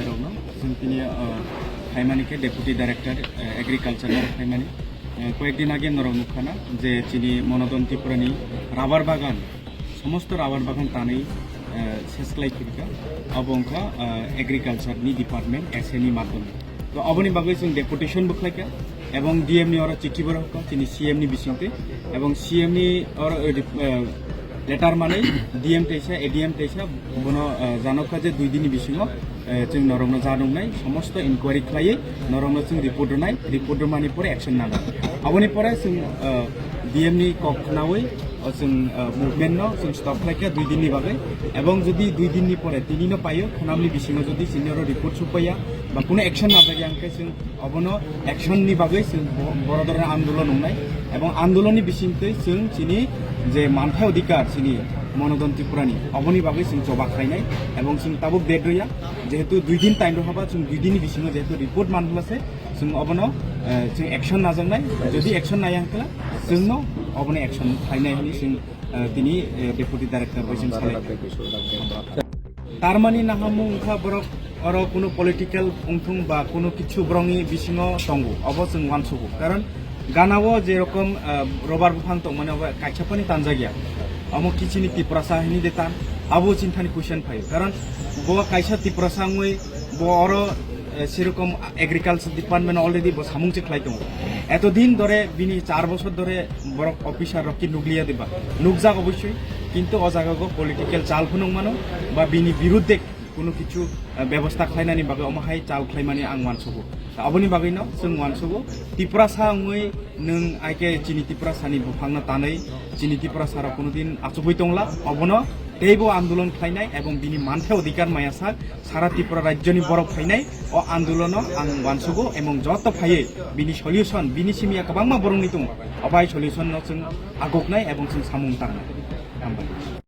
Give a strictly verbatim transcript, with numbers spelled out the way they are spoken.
Rokno, chwng tini, uh, phaimani khe Deputy Director, uh, Agriculture norok phaimani. Uh, koyekdin age norok nukha na je chini Monodon Tripurani rubber bagan, somosto rubber bagan tanwi, uh, ses khlai phirkha. Abo wngkha, uh, Agriculture ni department S A ni madhyome. To aboni bagwi chwng deputation bo khlaikha. Ebong D M ni oro chithi bo rwkha chini C M ni bisingtwi, ebong C M ni oro, eh, rep-, eh, letter manwi D M teisa, A D M teisa, bono, eh, janokha je dui dinni bisingo, eh, chwng norokno janoknai, somosto inquiry khlaiwi norokno chwng report rwnai, report rwmani pore action nanai. Aboni pore chwng, eh, D M ni kok khnawi, o chwng, eh, movement no chwng stop khlaikha dui dinni bagwi, ebong jodi dui dinni pore tinino paio, khnamni bisingo jodi chini oro report supaiya ba kuno action najagya hwnkhe chwng obono action ni bagwi chwng bo-, boro dhoroner andolon wngnai, ebong andolon ni bisingtwi chwng chini je manthai odhikar chini Monodon Tripurani, oboni bagwi chwng choba khlainai, ebong chwng tabuk date rwya, jehetu dui din time rwhaba chwng dui din ni bisingo jehetu report manhwlase chwng obono, eh, chwng action najaknai, jodi action naya hwnkhe chwngno obono action khlainai hwnwi chwng, eh, tini, eh, Deputy Director bai chwng salai. Tarmani nahamung wngkha borok oro kuno political wngthung ba kuno kichu borokni bisingo tongo, obo chwng uansugo. Karon ganao je rokom, ah, rubber buphang tongmani obo kaisa phani tanjakya. Omo kichini Tiprasa hini de tan, abo chinthani question phaio. Karon bo kaisa Tiprasa wngwi bo oro, eh, serokom agriculture department already bo samung se khlai tongo. Eto din dhore bini char bosor dhore borok officer rok ki nukliya diba? Nukjak obossoi, kintu o jaga go political chal phunuk mano ba bini birudde kuno kichu, eh, bebosta khlainani bagwi omo hai chal khlaimani ang uansugo. Ta aboni bagwino chwng uansugo Tiprasa wngwi nwng aike chini Tiprasani buphangno tanwi chini Tiprasa rok kuno din achugwi tongla, obono teibo andolon khlainai ebong bini manthai odhikar maya sak sara Tripura rajyoni borok phainai o andolono ang uansugo ebong joto phaiwi bini solution, bini simi ya kwbangma borokni tongo, o bai solution no chwng agoknai ebong chwng samung tangnai. Hambai.